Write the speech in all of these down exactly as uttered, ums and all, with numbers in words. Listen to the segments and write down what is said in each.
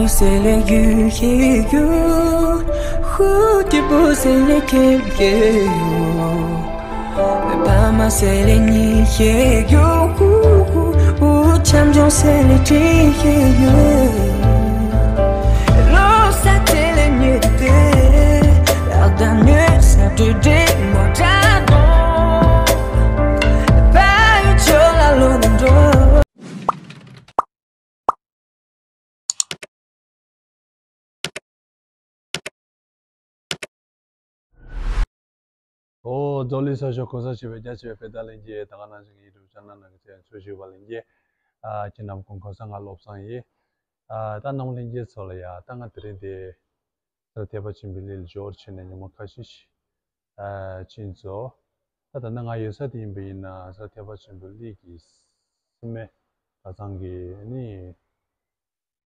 C'est les yeux qui jouent, route pour c'est les quais. Pas ma c'est les nids qui jouent, ou champion c'est les quais. L'eau ça c'est les nuits de la dernière ça de démon. Pas une chose à l'autre. ཨོ། རྫོགས་ལི་ས་ཞོག་གོ་ས་ཆེ་བའི་རྒྱ་ཆེ་བའི་བེ་ཏ་ལེན་གྱི་ད་ག་ནང་བཞིན་ཡིན་གྲུབ་ཆ་ན་ན་གི་ཚེ་ཚོ་ཞུ་བ་ལེན་གྱི། ཨ་ཁྱེད་རྣམས་ཀུན་གོ་ས་ང་བློ་བཟང་ཡིན། ཨ་ད་རྣམ་ལྷན་རྒྱས་ཚོ་ལ་ཡ་ད་ང་དེ་རིང་དེ་སར་ཐེག་པ་ཆེན་པོའི་གླིང་ལ་འབྱོར་ཕྱིན་ནས་ཉི་མ་ཁ་ཤས་ཤིག་ཨ་ཕྱིན་ཚོ། ད་ད་ནི་ང་ཡོད་ས་དེ་ཡིན་པ་ཡིན་ན་སར་ཐེག་པ་ཆེན་པོའི་གླིང་གི་སྲིད་མེད་གྲྭ་ཚང་གི་ནི་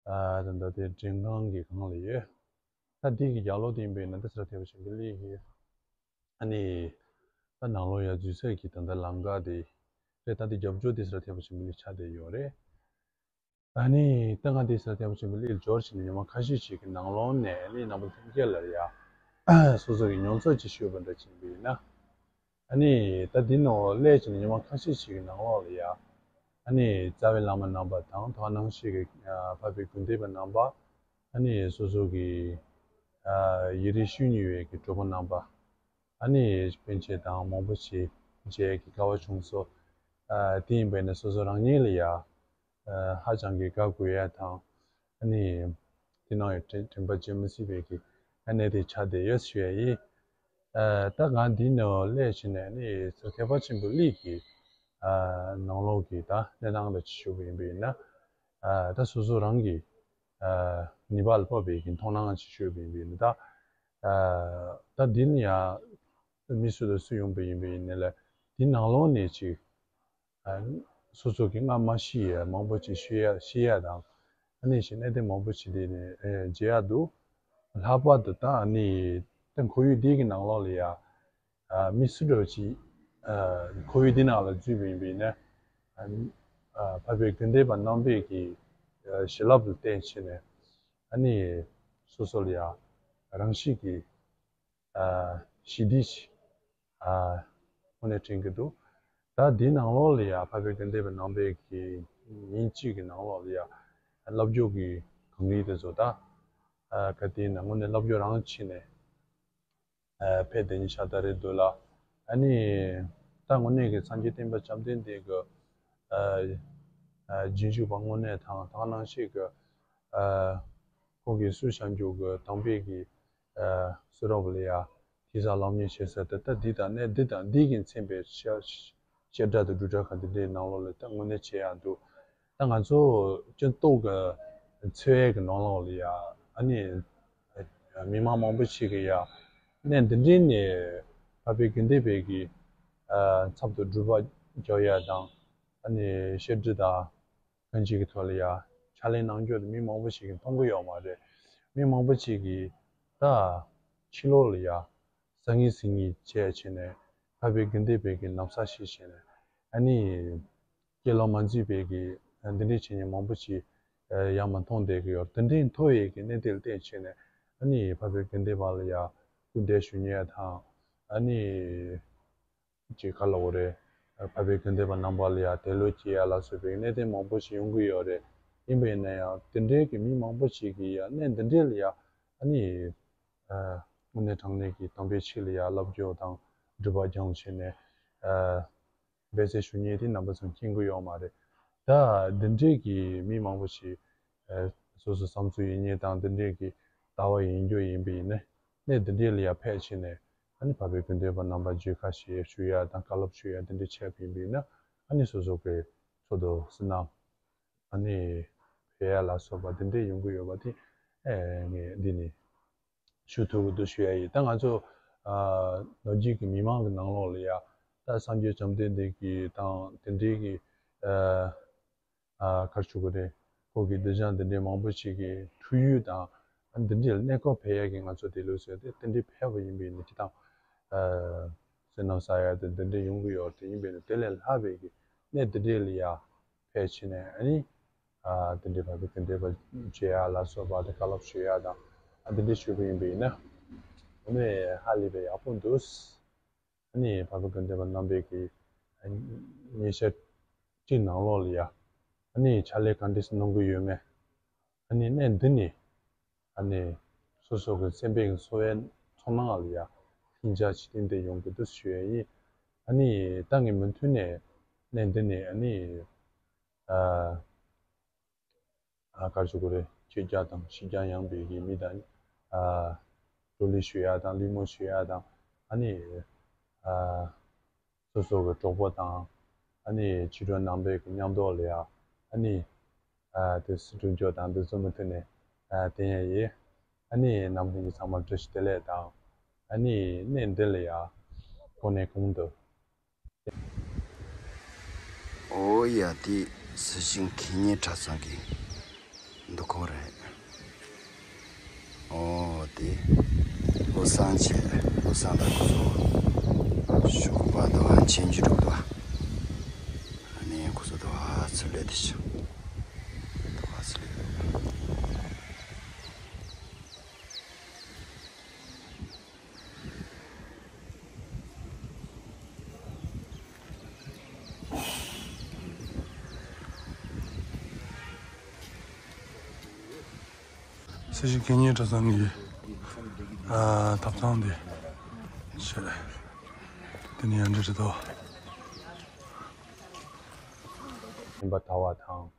ཨ་ད་ལྟ་དེ་མགྲོན་ཁང་གི་སྒང་ལ་ཡོད། ད་འདི་གི་རྒྱབ་ལོགས་དེ་ཡིན་པ་ཡིན་ན་ད་སར་ཐེག་པ་ཆེན་པོའི་གླིང་གི་ཨ་ནི་ད་ནང་ལོགས་ཡར་འཛུལ་ས་གི་ད་ལྟ་ལམ་ཁ་དེ་རེད། ད་འདི་རྒྱབ་ལྗོངས་དེ་སར་ཐེག་པ་ཆེན་པོའི་གླིང་ཆགས་བསྡད་ཡོད་རེད། ཨ་ནི་ད་ང་དེ་སར་ཐེག་པ་ཆེན་པོའི་གླིང་ལ་འབྱོར་ཕྱིན་ནས་ཉི་མ་ཁ་ཤས་ཤིག་གི་ནང་ལོགས་ནས་ཨ་ནི་རྣམ་པ་ལྷན་རྒྱས་ལ་ཡ་སོ་སོ་གི་མྱོང་ཚོར་ཅིག་ཞུས་པ་འདྲ་ཅིག་ཡིན་པ་ཡིན་ན། ཨ་ནི་ད་འདི་ནང་སླེབས་ཕྱིན་ནས་ཉི་མ་ཁ་ཤས་ཤིག་གི་ནང་ལོགས་ལ་ཡ་ཨ་ནི་རྩ་བའི་བླ་མ་རྣམ་པ་དང་དེ་ག་ནང་བཞིན་གི་ཨ་འཕགས་པའི་དགེ་འདུན་པ་རྣམ་པ། ཨ་ནི་སོ་སོ་གི་ཨ་ཡིག་རིགས་ཤེས་ཉེ་བའི་གི་གྲོགས་པོ་རྣམ་པ། ཨ་ནི་སྤུན་མཆེད་དང་མང་པོ་ཞིག་མཇལ་གི་སྐལ་བ་བྱུང་སོང་། ཨ་དེ་ཡིན་པས་ན་སོ་སོ་རང་ཉིད་ལ་ཡ་ཨ་ཧ་ཅང་གི་དགའ་དགོས་ཡ་དང་། ཨ་ནི་དེ་ནང་ཡང་དྲན་དྲན་པ་བརྗེད་མི་སྲིད་པའི་གི་ཨ་གནས་དེ་ཆགས་བསྡད་ཡོད་ཞུ་ཡ་ཡིན། ཨ་ད་ང་འདི་ནང་སླེབས་ཕྱིན་ནས་ཨ་ནི་སར་ཐེག་པ་ཆེན་པོའི་གླིང་གི་ཨ་ནང་ལོགས་ཀྱི་ད་གནས་སྟངས་ལ་ཅིག་ཞུ་བ་ཡིན་པ་ཡིན་ན། ཨ་ད་སོ་སོ་རང་གི་ཨ་ནུས་པ་ལ་དཔག་པའི་གི་མཐོང་སྣང་ཅིག་ཞུས་པ་ཡིན་པ་ཡིན་ན། ད་ཨ་ད་འདི་ནི་ཡང་མི་སུ་དང་སུ་ཡོང་པ་ཡིན་པ་ཡིན་ནའི་ལ་འདི་ནང་ལོགས་ནས་ཅིག་ཨ་སོ་སོ་གི་སྔ་མ་ཤེས་ཡ་མང་པོ་ཅིག་ཤེས་ཡ་ཤེས་ཡ་དང་། ཨ་ནི་ཞིག་གནད་དོན་མང་པོ་ཅིག་འདི་ནས་ཨེ་མཇལ་ཡ་འདུག། ལྷག་པར་དུ་ད་ཨ་ནི་ད་ཁོར་ཡུག་འདི་གི་ནང་ལོགས་ལ་ཡ་ཨ་མི་སུ་འདྲ་བ་ཅིག་ཨ་ཁོར་ཡུག་འདི་ནང་ལ་འཛུལ་བ་ཡིན་པ་ཡིན་ན། ཨ་ཨ་འཕགས་པའི་དགེ་འདུན་པ་རྣམ་པས་ཀྱི་ཨ་བྱིན་རླབས་ལ་བརྟེན་བྱས་ནས་ཨ་ནི་སོ་སོ་ལ་ཡ་རང་བཞིན་གྱི་ཨ་ཞི་བདེ་ཞིག་ཨ་དངོས་གནས་དྲན་གྱི་འདུག། ད་འདི་ནང་ལོགས་ལ་ཡ་འཕགས་པའི་དགེ་འདུན་པ་རྣམ་པས་ཀྱི་ཉིན་གཅིག་གི་ནང་ལོགས་ལ་ཡ་བསླབ་སྦྱོང་གི་གངས་རི་དེ་ཚོ་ད་ཨ་ག་དེ་ཡིན་ན་དངོས་གནས་བསླབ་སྦྱོང་རང་བྱས་ནས་ཨ་ཕེབས་བསྡད་མཁན་ཤ་སྟག་རེད་འདུག་ལ། ཨ་ནི་ད་དངོས་གནས་ཀྱི་སངས་རྒྱས་བསྟན་པ་བཅོམ་ལྡན་འདས་ཀྱི་ཨ་ཨ་རྗེས་འཇུག་པ་དངོས་གནས་དང་དེ་ག་ནང་བཞིན་གྱི་ཨ་ཁོང་གིས་སུ་བྱང་ཆུབ་ཀྱི་དམ་པའི་གི་ཨ་གསུང་རབ་ལ་ཡ་དེ་ཟ་ལམ་ཉེས་བྱེད་ས་དེ་ལྟ་འདི་དང་གནས་འདི་དང་འདི་གི་མཚན་པའི་བཤད་བཤད་སྒྲ་དང་སྒྲུབ་གྲྭ་ཁག་འདི་འདྲའི་ནང་ལོགས་ལ་ད་དངོས་གནས་བྱེད་ཡག་འདུག། ད་ང་ཚོ་སྤྱི་ཚོགས་ཀྱི་འཚོ་བའི་གི་ནང་ལོགས་ལ་ཡ་ཨ་ནི་མི་མང་མང་པོ་ཞིག་གིས་ཡ་གནས་འདི་འདྲའི་ནས་འཕགས་པའི་དགེ་འདུན་པའི་གི་ཨ་ཚབ་ཏུ་སྒྲུབ་པ་རྒྱག་ཡ་དང་ཨ་ནི་བཤད་སྒྲུབ་དང་། གང་ཅིའི་ཐོག་ལ་ཡ་ཕྱག་ལས་གནང་རྒྱུ་དེ་མི་མང་པོ་ཞིག་གིས་མཐོང་གི་ཡོད་མ་རེད། མི་མང་པོ་ཞིག་གིས་ད་ཕྱི་ལོགས་ལ་ཡ་ཟང་ངེ་ཟིང་ངེ་བྱས་བྱས་ནས་འཕགས་པའི་དགེ་འདུན་པའི་གི་ན་བཟའ་ཞིག་བྱས་ནས་ཨ་ནི་སྐྱེས་ལོ་མ་འཛིན་པའི་གི་འདི་འདྲའི་བྱེད་མཁན་མང་པོ་ཞིག་ཡང་མ་མཐོང་བསྡད་ཀྱི་ཡོད། དེ་འདྲའི་མཐོ་བའི་གི་གནས་དེ་ལ་བརྟེན་བྱས་ནས་ཨ་ནི་འཕགས་པའི་དགེ་འདུན་པ་ལ་ཡ་སྐུར་འདེབས་ཞུ་མཁན་དང་ཨ་ནི། ཅེས་ག་ལབ་དགོས་རེད། འཕགས་པའི་དགེ་འདུན་པ་རྣམ་པ་ལ་ཡང་དད་བློ་སྐྱེ་ཡ་ལ་སོགས་པའི་གནད་དོན་མང་པོ་ཞིག་ཡོང་གི་ཡོད་རེད། ཡིན་པ་ཡིན་ན་ཡང་དེ་འདྲའི་གི་མི་མང་པོ་ཞིག་གིས་ཡང་གནས་འདི་འདྲའི་ལ་ཡང་ཨ་ནི་ཨ་དངོས་གནས་དྲང་གནས་ཀྱི་དམ་པའི་ཆོས་ལ་ཡང་བསླབ་སྦྱོང་དང་སྒྲུབ་པ་སྦྱངས་བྱས་ནས་ཨ་འབད་རྩོལ་ཞུ་མཁན་དེ་རྣམ་པ་ཚོ་མཁྱེན་གྱི་ཡོད་མ་རེད། ད་འདི་འདྲའི་གི་མི་མང་པོ་ཞིག་ཨ་སོ་སོ་བསམ་ཚུལ་ཡིན་མཁན་དང་འདི་འདྲའི་གི་ལྟ་བ་ཡིན་རྒྱུ་ཡིན་པ་ཡིན་ན་གནས་འདི་འདྲའི་ལ་ཡང་ཕེབས་བྱས་ནས། ཨ་ནི་འཕགས་པའི་དགེ་འདུན་པ་རྣམ་པ་མཇལ་ཁ་ཞུ་ཞུ་ཡ་དང་བཀའ་སློབ་ཞུ་ཡ་དེ་འདྲ་བྱས་པ་ཡིན་པ་ཡིན་ན་ཨ་ནི་སོ་སོ་གི་འཚོ་དང་བསོད་ནམས་ཨ་ནི་འཕེལ་ཡ་ལ་སོགས་པ་དེ་འདྲ་ཡོང་གི་ཡོད་པ་དེ་ཨེ་ངས་འདི་ནས་ཞུ་ཐུབ་ཀྱི་འདུག་ཞུ་ཡ་ཡིན། ད་ང་ཚོ་ཨ་ལོ་རྒྱུས་ཀྱི་མི་མང་གི་ནང་ལོགས་ལ་ཡ་ད་སངས་རྒྱས་བཅོམ་ལྡན་འདས་ཀྱི་དང་དེ་འདྲའི་གི་ཨ། ཨ་གར་ཆུ་གོ་རེད། ཁོ་གི་སྡིག་ཅན་འདི་འདྲའི་མང་པོ་ཞིག་གི་འཁྲུལ་ཡུལ་དང་། ཨ་འདི་འདྲའི་གནས་སྐབས་འཕེལ་ཡག་གི་ང་ཚོ་དེ་ལོས་ཟེར་ཏེ་དེ་འདྲའི་འཕེལ་བ་ཡིན་པའི་ནི་སྤྱི་དང་། ཨ་བསོད་ནམས་བསགས་ཡག་དེ་འདི་འདྲའི་ཡོང་གི་ཡོད་དེ་ཡིན་པའི་ནི་དེ་ལས་ལྷག་པའི་གི་གནས་འདི་འདྲའི་ལ་ཡ་འཕེལ་ཕྱིན་ནས་ཨ་ནི། ཨ་དེ་འདྲའི་བར་དུ་དེ་འདྲའི་བར་བྱེད་ཡ་ལ་སོགས་པ་དང་བཀའ་སློབ་ཞུ་ཡ་དང་ཨ་དེ་འདྲའི་ཞུ་གི་ཡིན་པ་ཡིན་ན། ཨ་ནི་ཧ་ལས་པའི་ཡག་པོ་འདུག་ཨ་ནི་བར་དུ་དེ་འདྲའི་བར་རྣམ་པའི་གི་ཉིན་ཤས་གཅིག་ནང་ལོགས་ལ་ཡ་ཨ་ནི་ཕྱག་ལས་ག་འདྲས་གནང་གི་ཡོད་མེད། ཨ་ནི་གནས་འདི་ནས་ཨ་ནི་སོ་སོ་གི་སེམས་པའི་གི་འཚོ་བའི་ཚོར་སྣང་ལ་ཡ་ལྷིང་འཇགས་ཅིག་ཏན་ཏན་ཡོང་གི་འདུག་ཞུ་ཡ་ཡིན། ཨ་ནི་ད་ངས་མུ་མཐུད་ནས་གནས་འདི་ནས་ཨ་ནི་ཨ་ཨ་ག་རེ་ཞུ་དགོས་རེད། ཁྱེད་རྒྱ་དང་ཕྱི་རྒྱ་ཡངས་པའི་གི་མི་དང་ཨ་བགྲོ་གླེང་ཞུ་ཡ་དང་གླེང་མོལ་ཞུ་ཡ་དང་ཨ་ནི་ཨ་སོ་སོ་གི་གྲོགས་པོ་དང་ཨ་ནི་ཕྱི་དྲོ་ནང་པའི་གི་མཉམ་དུ་ལ་ཡ་ཨ་ནི་ཨ་དེ་སི་ཀྲུང་ཅོ་དང་དེ་ཚོ་མུ་མཐུད་ནས་ཨ་བསྟན་ཡ་ཡིན། ཨ་ནི་ནམ་རྒྱུན་གྱི་ཚང་མ་བཀྲ་ཤིས་བདེ་ལེགས་དང་ཨ་ནི་གནས་འདི་ལ་ཡ་གོང་ནས་གོང་དུ། ཨོ་ཡ་དེ་སི་ཤིང་ཁེ་ཉེ་གྲྭ་ཚང་གི་འདུ་ཁང་རེད། ཨོ་དེ་བློ་བཟང་བྱས། བློ་བཟང་དང་ཁོ་ཚོ་ཞོགས་པ་དུ་བ་ཆེན་རྒྱུ་འགྲོ་དུ་བ། ཨ་ནི་ཁོ་ཚོ་དུ་བ་ཚུར་ལས་དེ་ཤི་དུ་བ་ཚུར་ལས། སི་ཤིང་ཁེ་ཉེ་གྲྭ་ཚང་གི་ཨ་ཐབ་ཚང་དེ་བྱས། དེ་ནས་ཡང་འདྲི་རེ་དོ། བསྟན་པ་དར་བ་དང་།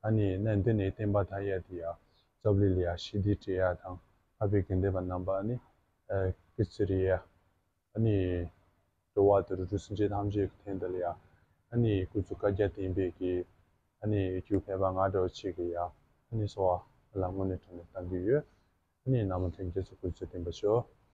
ཨ་ནི་གནས་འདི་ནས་བསྟན་པ་དར་ཡ་དེ་ཡ་རྩ་བ་ལ་ཡ་ཞི་བདེ་སྤྲད་ཡ་དང་འཕགས་པའི་དགེ་འདུན་པ་རྣམ་པ་ཨ་ནི་ཨ་སྐུ་ཚེ་རིང་ཡ། ཨ་ནི་འགྲོ་བ་དུད་འགྲོ་སེམས་ཅན་ཐམས་ཅད་ཀྱི་དོན་དུ་ལ་ཡ་ཨ་ནི་སྐུ་གཟུགས་བསྐལ་བརྒྱར་བརྟན་པའི་གི་ཨ་ནི་རྒྱུ་ཕལ་པ་ང་འདྲ་བ་ཅིག་གི་ཡ་ཨ་ནི་གསོལ་བ་ལ་དངོས་གནས་དྲང་གནས་བཏང་གི་ཡོད། ཨ་ནི་ནང་མི་ཐོན་རྒྱ་ཚོ་སྐུ་ཚེ་བརྟན་པ་ཤོག